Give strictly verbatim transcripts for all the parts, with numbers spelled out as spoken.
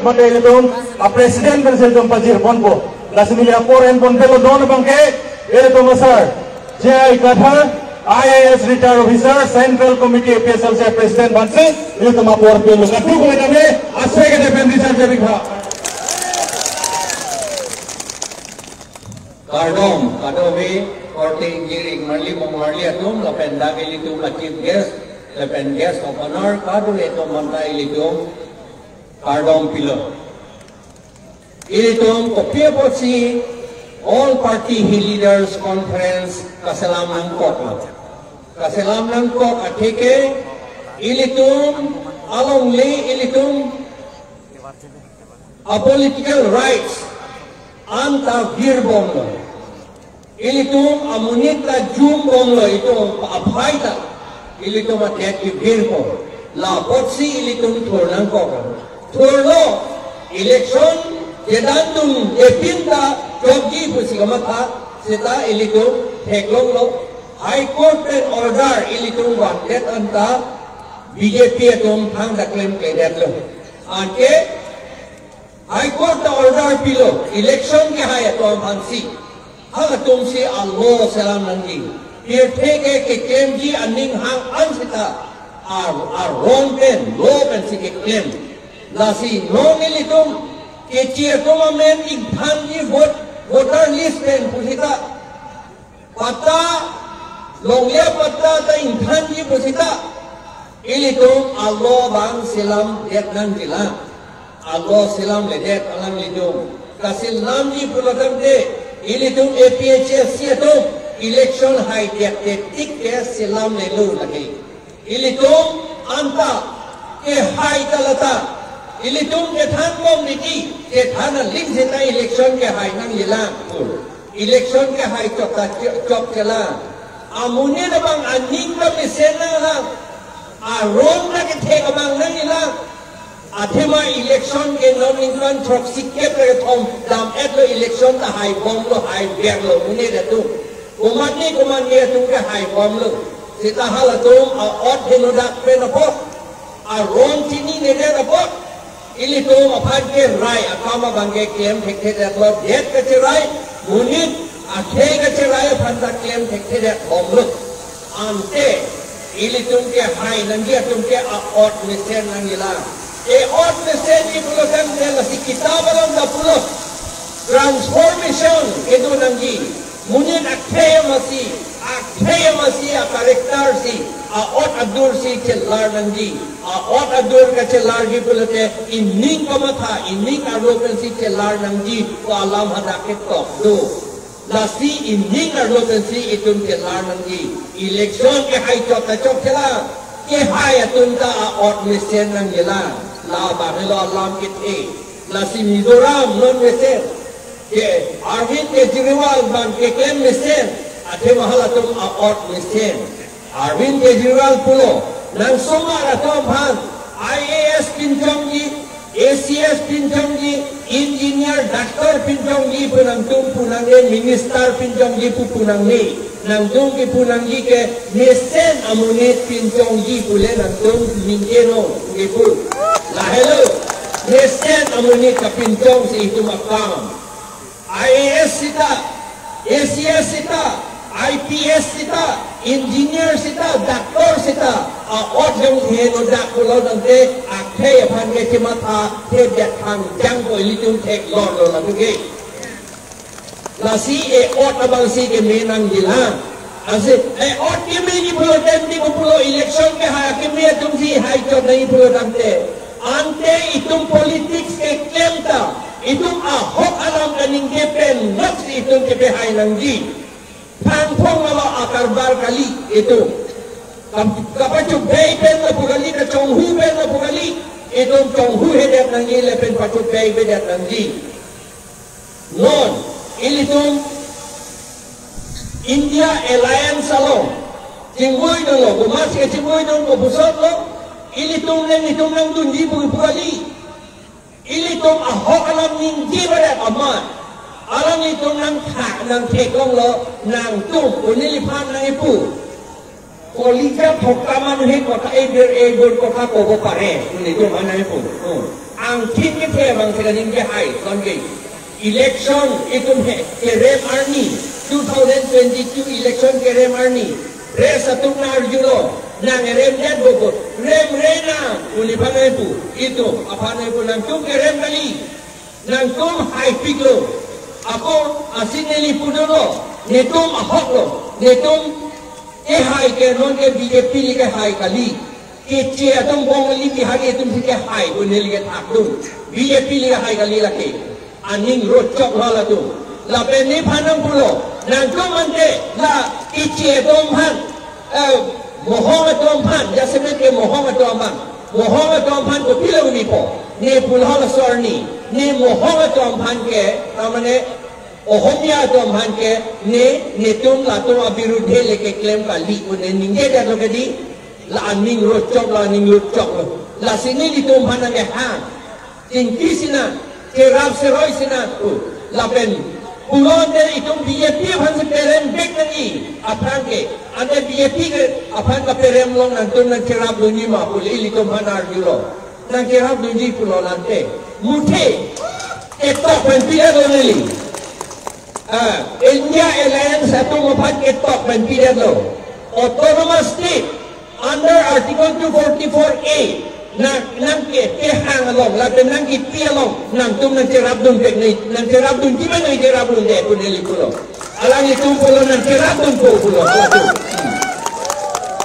Mate ilitum a president pensi ilitum pajir ponpo. Lasi neli apor en ponpelo, non abangke ilitum a sir J I Kathar, I A S retired officer, Central Committee A P H L C president aphansi ilitum apor pilo. Kadokave name asai ke depen di sir, jadi kha. Kardom, kadokave korte ingjir, ingmarli mongmarli atum, lapen dak ilitum a chief guest, lapen guest of honor, kadokave atum anta ilitum kardom pilo. Ilitum kopi apotsi All Party Hill Leaders Conference kaselam nangkok lo. Kaselam nangkok atheke ilitum alongle ilitum a political rights anta virbomlo. Ilitum amonit ta jumbomlo, itum aphai ta ilitum adet kevirbom. La apotsi ilitum thur nangkok. Thurlo, election jedandun jepin ta jokji pusi kamatha seta ilitum theklonglo. High Court pen order ilitum vangdet anta B J P atum thangta klemkledetlo. Anke High Court ta order pilo, election kehai atum aphansi. Halatumsi a law selam nangji. Pirthe ke keklemji aning hang an seta a, a wrong pen, law pensi keklem. Lasi non ilitum kechi atum amen ingthanji vote, voter list pen pusita. Patta, longle patta ta ingthanji pusita, ilitum a law abang selamdet nangjilang. A law selamledet alanglitum. Kaselamji pulo tangte, ilitum A P H L C atum election haidet tik ke selamlelo lake. Ilitum anta kehai ta lata. Ilitum kethanbom niki, kethan aling seta election kehai nangjilang. Election kehai chokta chokchelang. Amonit abang aning ta mesen nanglang. Aron ta kethek abang nangjilang. Athema election ke non ningkan throksi kep ra kethom dam-etlo, election ta haibomlo, haiberlo, monit atum. Komatne komatne atum ke haibomlo. Seta halatum a-ot henodak pen apot, aron chininedet apot, ilitum aphan kerai akam abangke klem thekthedetlo, det kacherai, monit akhei kacherai aphan ta klem thekthedetbomlo. Ante ilitum kehai nangji atum ke a-ot mesen nangjilang. E-ot mesenji pulo tangte lasi kitab along ta pulo, transformation kedo nangji. Monit akhei amatsi, akhei amatsi a-character si, a-ot adur si chelar nangji. A-ot adur kachelarji pulote ining kamatha, ining arlo pensi chelar nangji pu alam hadak ketok do. Lasi ining arlo pensi itum chelar nangji. Election kehai chokta chokchelang. Kehai atum ta a-ot mesen nangjilang. La abang helo alam kethe. Lasi Mizoram non mesen ke Arvind Kejriwal abang keklem mesen, athema halatum a-ot mesen. Arvind Kejriwal pulo, nangsomar atum aphan I A S pinchongji, A C S pinchongji, engineer, doctor pinchongji pu nangtum pu nangne, minister pinchongji pu pu nangne. Nangtum kipu nangji ke mesen amonit pinchongji pule nangtum ningke no kipu. Lahelo, mesen amonit kapinchong si itum akam. I A S sita, A C S sita, I P S sita, engineer sita, doctor sita, a-ot jong henodak pulo tangte akhei aphan ke chematha thedet hangjang ko, ilitum theklonglo lapu ke. Lasi e-ot abangsi keme nangjilang. Lasi e-ot kemeji pulo tangte ko pulo election kehai akeme atumsi hai chot nangji pulo tangte. Ante itum politics keklem ta, itum ahok alam kaningje pen nok si itum kepehai nangji. Phangphong alo akarbar kali itum. Kap-, kapachobei pen lapu kali, kachonghu pen lapu kali. Itum chonghuhedet nangji lapen pachobeibedet nangji. Non, ilitum India Alliance along chingvoidunlo, komatsi kachingvoidun kopusotlo, ilitum nang, itum nangdunji pu pu kali. Ilitum ahok alam ningjebaret amat, alanglitum nangtha, nangtheklonglo, nangtum, neliphan nang-ipu. Kolija thokta manu he kotha, eighty-eight kotha kobo pare. Netum anai pu. Oh. Angthin kethe abang se kaningje hai, sonke. Election itum he, kerem arni. Two thousand twenty-two election kerem arni. Press atum nang arjulo. Nang erem det bobo. Remre nang. Uli panai pu. Itum. Aphan nai pu nangtum kerem kali. Nangtum haipiklo. Ako asin neli pudunlo. Netum ahoklo. Netum ehai ke non ke B J P li kehai kali. Keche atum Bongali Bihari atum si kehai pu neli kethakdun. B J P li kehai kali lake. Aning rochok lo latum. Lapen nephan nangpulo. Nangtum ante la keche atum aphan, eh, mohong atum aphan, jasemet ke mohong atum aphan. Mohong atum aphan kopilo umipo. Ne pulo laso arni. Ne mohong atum aphan ke, tamane Ohomia atum aphan ke, ne, netum latum abirudhe le keklem kali pu ne ningje det lo kedi, la aning rochok, la aning rochok lo. Lasi nelitum aphan nangkehang. Chingki sinang, cherap cheroi sinang, uh, lapen pulote itum B J P aphan si perem bek nangji, aphrang ke, ante B J P ke aphan kaperem along nangtum nangcherapdunji ma pu le ilitum aphan arjulo. Nangcherapdunji pulo lante. Muthe, ketok pen pidetlo neli. Ah, India Alliance atum aphan ketok pen pidetlo. Autonomous State under Article two forty-four A nang, nangke, kehang along, lapen nangkipi along, nangtum nangcherapdun pek nai, nangcherapdunji ma nangcherapdunde pu neli pulo. Alanglitum pulo nangcherapdunpo pulo.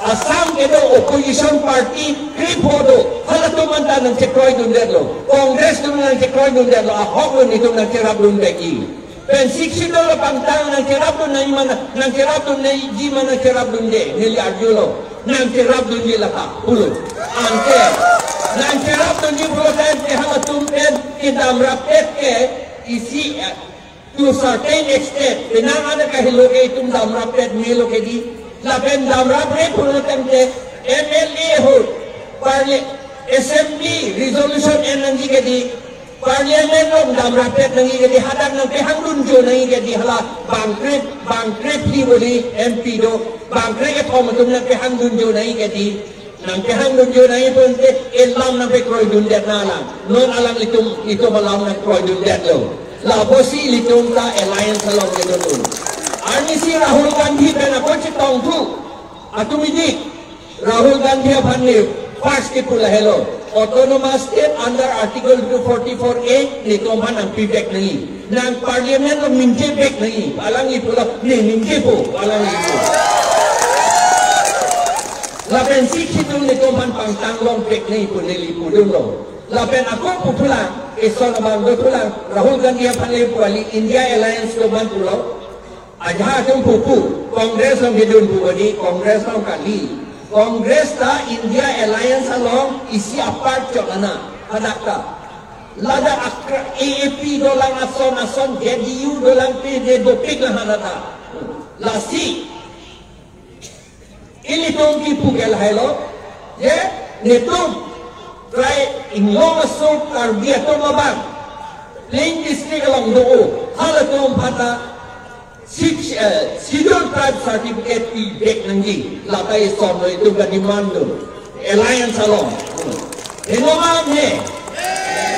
Assam kedo opposition party krepho do. Halatum anta nangchekroidundetlo. Congress atum nangchekroidundetlo. Ahoklo netum nangcherapdun pekji. Pen Sixth Schedule pangthang nangcherapdun nangji ma nang, nangcherapdun nangji ma nangcherapdunde. Neli arjulo. Nangcherapdunji laka pulo. Anke. Nangcherapdunji pulo tangte halatum pen kedam rapet ke isi, eh, to certain extent, penang ada kahelo ke itum damrap pet melo kedi, lapen damrap re pulo tangte M L A ahut, parli-, assembly resolution en nangji kedi, parliament along damrap pet nangji kedi, hadak nangpehangdunjo nangji kedi, hala bangkrep, bangkrep hi bodi M P do, bangkrep kethom atum nangpehangdunjo nangji kedi, nangpehangdunjo nangji pu ante, elam nangpekroidundet nang alam. Non alanglitum, itum alam nangkroidundetlo. Lapusi ilitum ta alliance along kedodun. Arnisi Rahul Gandhi pen ako chetongthu. Atum idik. Rahul Gandhi aphan ne first kipu lahelo. Autonomous State under Article two forty-four A netum aphan nangpi bek nangji. Nang parliament along ningje bek nangji. Alangli pulo ne ningjepo. Alangli pu. Lapensi kitung netum aphan pangtang long pek nangji pu neli pudunlo. Lapen ako puthulang, eson abang dothulang, Rahul Gandhi aphan le pu kali, India Alliance atum aphan pulo. Ajahak atum pupu, Congress along kedun pu bodi, Congress along kali. Congress ta India Alliance along isi apart chot ana, hadak ta. Ladak akra-, A A P dolang ason ason, J D U dolang pe de dopik lang hadak ta. Lasi, ilitum kipu ke lahailo, je, netum, try inglong aso Karbi atum abang, Plain District along do, halatum aphan ta, six, eh, Schedule Tribe Certificate pi bek nangji, lata isonlo itum ka-demand do, alliance along. Heno ma ne,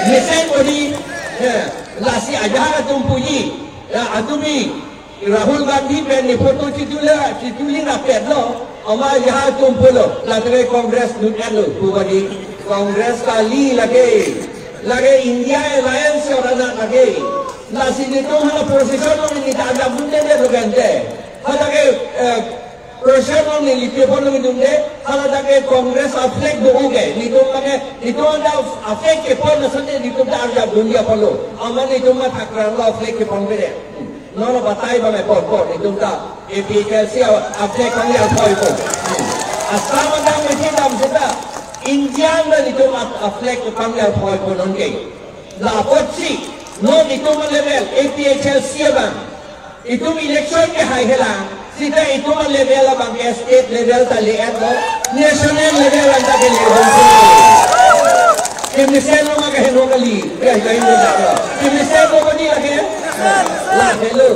mesen bodi, eh, lasi ajahak atum puji, ya, atumi, Rahul Gandhi pen ne photo chitula, chituli rapetlo. Ama ajahak atum pulo. Latre Congress dun-etlo. Pu bodi Congress kali lake. Lake India Alliance orang na lake. Lasi netum hala procession along ne ta arjap dunde lo kente. Hala ke, eh, procession along ne lipi pon along dunde. Hala ta ke Congress a-flag do ke. Netum lake, netum anta a-flag kepon asonte netum ta arjap dunde apotlo. Ama netum ma thakran lo a-flag kepon pede. Nono batai bang apor apor, netum ta A P H L C a, a-flag pangjar poi po. Assam adang methi dam seta, India anta netum a, a-flag pangjar poi po nonke. Lapotsi, non netum a-level, A P H L C abang. Itum election kehai helang, seta itum a-level abang ke state level ta le-etlo, national level anta ke le-etlo. Kemesen lo ma keheno kali, ya, ya, ya, ya. Kemesen lo kali lake? Lahelo.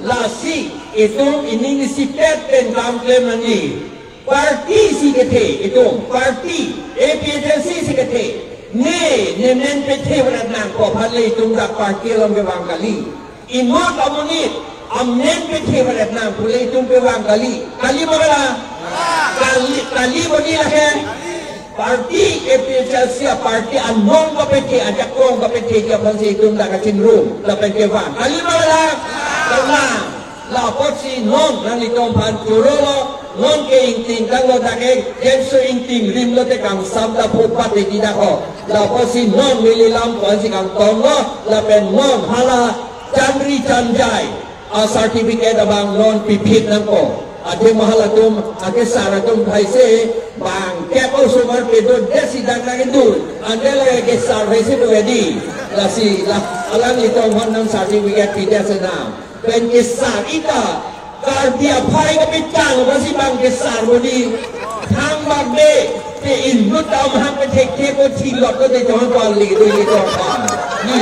Lasi, itum ining isipet pen kam klem nangji. Party si kethe, itum party A P H L C si kethe. Ne, ne men pethe vanat nangpo aphan le itum dak party along kevang kali. Inut amonit amen pethe vanat nang pu le itum kevang kali. Kali ma kali? Kali, kali boni lahai. Party A P H L C aparty anong kapethe, ajakong kapethe ke aphan si itum dak kachingrum lapen kevang. Kali ma kali? Kali. La apotsi non nanglitum aphan choro lo, non ke ingting tanglo dak ke, genso ingting rim lote kangsam ta phopat te tidak ho. La apotsi non neli lam aphansi kangtong lo, lapen non hala Chandri Chanjai a certificate abang non piphit nangpo. Athema halatum, akesar atum thaise bang kep osomar pedo desi dak nangdun. Ante lake kesar thaise do edi. Lasi la alanglitum aphan nang certificate pide senang. Pen kesar ita Karbi aphai kapechang aphansi bang kesar boni. Thangbak de, te inut ta amahang pethekthe ko thilot ko te chong ko ali do ilitum aphan. Ni.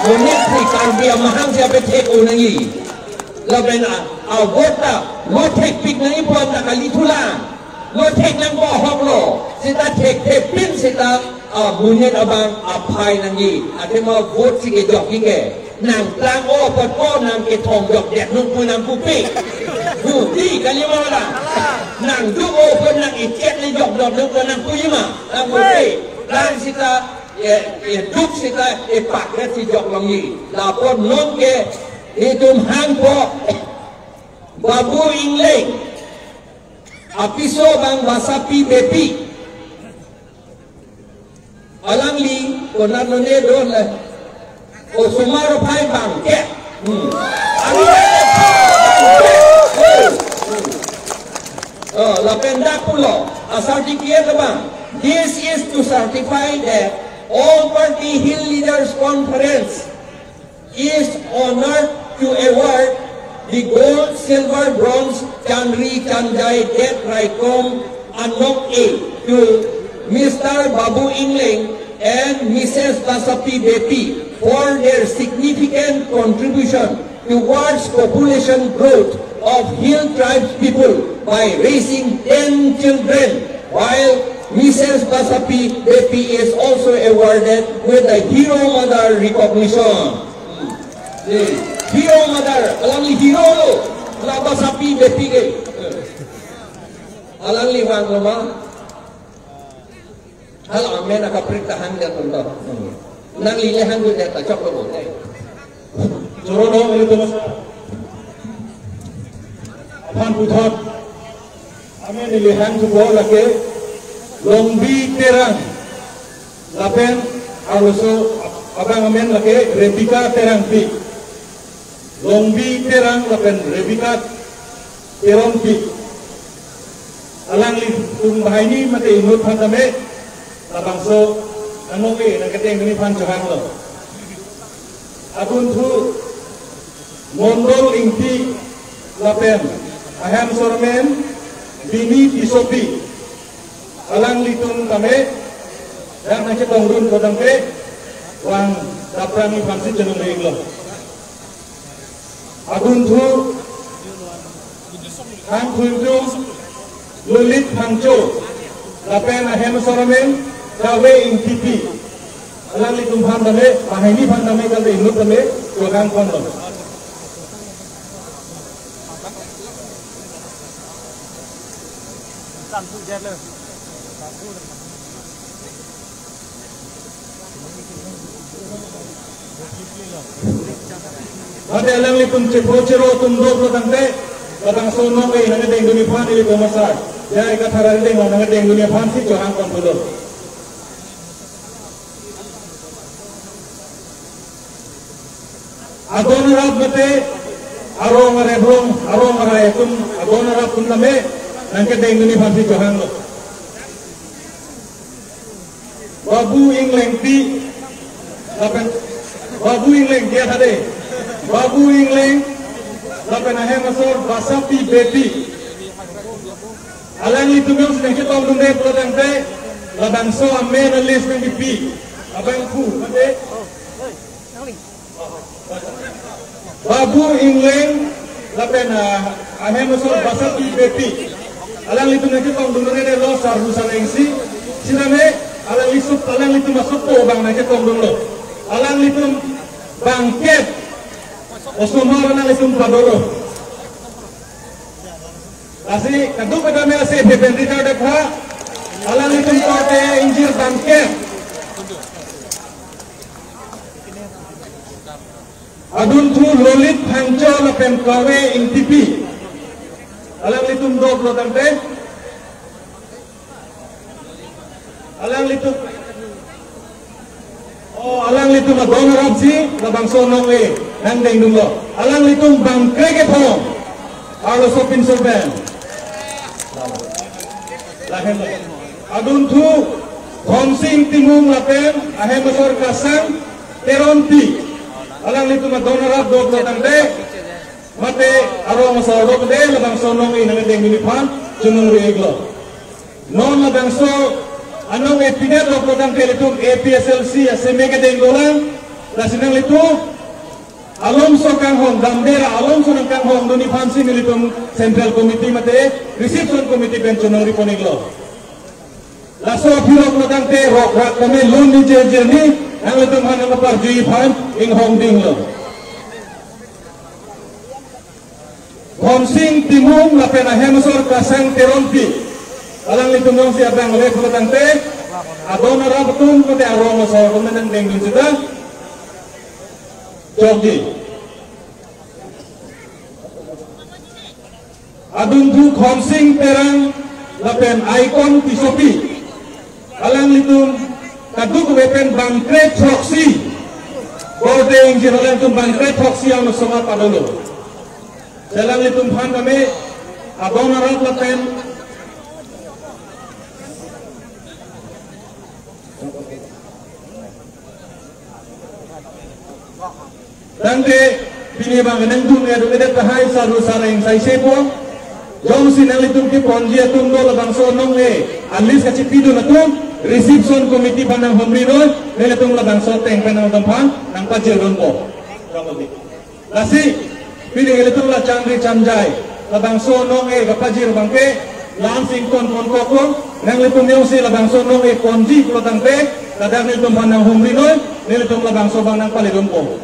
Monit si Karbi amahang si apethek-o nangji. Lapen a, a vote ta lo thekpik nangji pu anta kali thulang. Lo thek nangpo ahok lo. Seta thekthe pin seta, a, monit abang aphai nangji. Athema vote si kejokji ke. Nangplang-o apot ko nangkethom jokdet nung pu nang pupe. Pupe kali ma kali? Nangduk-o apot nang-echet le jokdet nung pu nang puji ma? Nang pupe. Plang seta, e, eduk seta, epak le si jok longji. La apot non ke itum hangpo. Babu Engleng. Apiso abang Basapi Beypi. Alangli konat lone do le. Osomar aphai bang ke. Hmm. Alangli. Oh, lapen dak pulo. A certificate abang. This is to certify that all party Hill Leaders Conference is honored to award the gold, silver, bronze Chandri Chanjai Det Raikom Anok A to Mister Babu Engleng and Missus Basapi Beypi for their significant contribution towards population growth of hill tribes people by raising ten children, while Missus Basapi Beypi is also awarded with the Hero Mother recognition. Hmm. Eh, Hero Mother, alangli hero lo, la Basapi Beypi ke. Eh. Alangli vanglo ma. Hala amen akaprek ta hangdet tum ta. Nangli le hangdet ta choklo bo. Choro do ilitum aphan puthot. Amen ili hang thupo lake Longbi Terang. Lapen arloso abang amen lake Rebecca Terangpi. Longbi Terang lapen Rebecca Terangpi. Alanglitum banghini mate inut aphan tame labangso anong ke nangketeng dunji aphan chohanglo. Adunthu Mondol Ingti lapen ahem asor amen Bini Tissopi. Alanglitum tame dak nangchetongdun kodang ke vang daprang aphansi chenong ringlo. Adunthu hangthu ingtung Lulit Phangcho lapen ahem asor amen Kave Ingtipi. Alanglitum aphan tame, banghini aphan tame, kalte inut tame, chohang ponlo. Mate alanglitum chepho chero atum doplo tangte, labangso anong ke nangketeng dunji aphan ilitum asar. Jai Kathar arideng nangketeng dunji aphansi chohang ponlo. Adon arap mate arong arebrong, arong arai atum, adon arap atum tame nangketeng dunji aphansi chohanglo. Babu Englengpi, lapen Babu Engleng dia tade. Babu Engleng, lapen ahem asor Basapi Beypi. Alanglitum jongsi nangchetongdunde pulo tangte, labangso amen a-list nangkipi. Abangphu, mate? Babu Engleng, lapen, ah, ahem asor Basapi Beypi. Alanglitum nangketongdun re lo, sarlu sarengsi. Sitame alanglitum, alanglitum asopo abang nangketongdunlo. Alanglitum bangkep osomar alanglitum padolo. Lasi kadokave tame ase phepen rita depha. Alanglitum korte ingjir bangkep. Adunthu Lolit Phangcho lapen Kave Ingtipi. Alanglitum doplo tangte. Alanglitum. Oh, alanglitum adon arapsi labangso nong-e nangdengdunlo. Alanglitum bangkre kethom. Arloso pinso pen. Lahenlo. Adunthu Khonsing Timung lapen ahem asor Kasang Teronpi. Alanglitum adon arap doplo tangte. Mate arong asor dopde labangso nong-e nangdengdun aphan choningri-iklo. Non labangso anong-e pidet doplo tangte ilitum A P S L C aseme kedeng dolang. Lasi nanglitum alomso kanghong, damdera alomso nangkanghongdun aphansi nelitum Central Committee mate Reception Committee pen choningri pon-iklo. Laso aphi doplo tangte rok rak kami lun ni je je ni nanglitum aphan nangparju aphan inghongdinglo. Khonsing Timung lapen ahem asor Kasang Teronpi. Alanglitum jongsi abang le pula tangte adon arap atum mate arong asor atum nangdengdun sita. Chokji. Adunthu Khonsing Terang lapen Aikon Tissopi. Alanglitum kadokave pen bangkre throksi. Korte ingjir alanglitum bangkre throksi ang osomar padolo. Alanglitum aphan tame adon arap lapen tangte pini abang nangdun-edun-edet tahai sarlu sareng sai sepo. Jongsi nanglitum keponji atum do labangso nong-e a-list kachipidun atum Reception Committee aphan nanghumri noi, nelitum labangso ateng pen nangdam aphan nangpajirdunpo. Lasi pini ilitum la changri changjai labangso nong-e kapajir abangke la-an sing kon kon koklo. Nanglitum jongsi labangso nong-e ponji pulotangte ladak nelitum aphan nanghumri noi, nelitum labangso abang nangpaledunpo.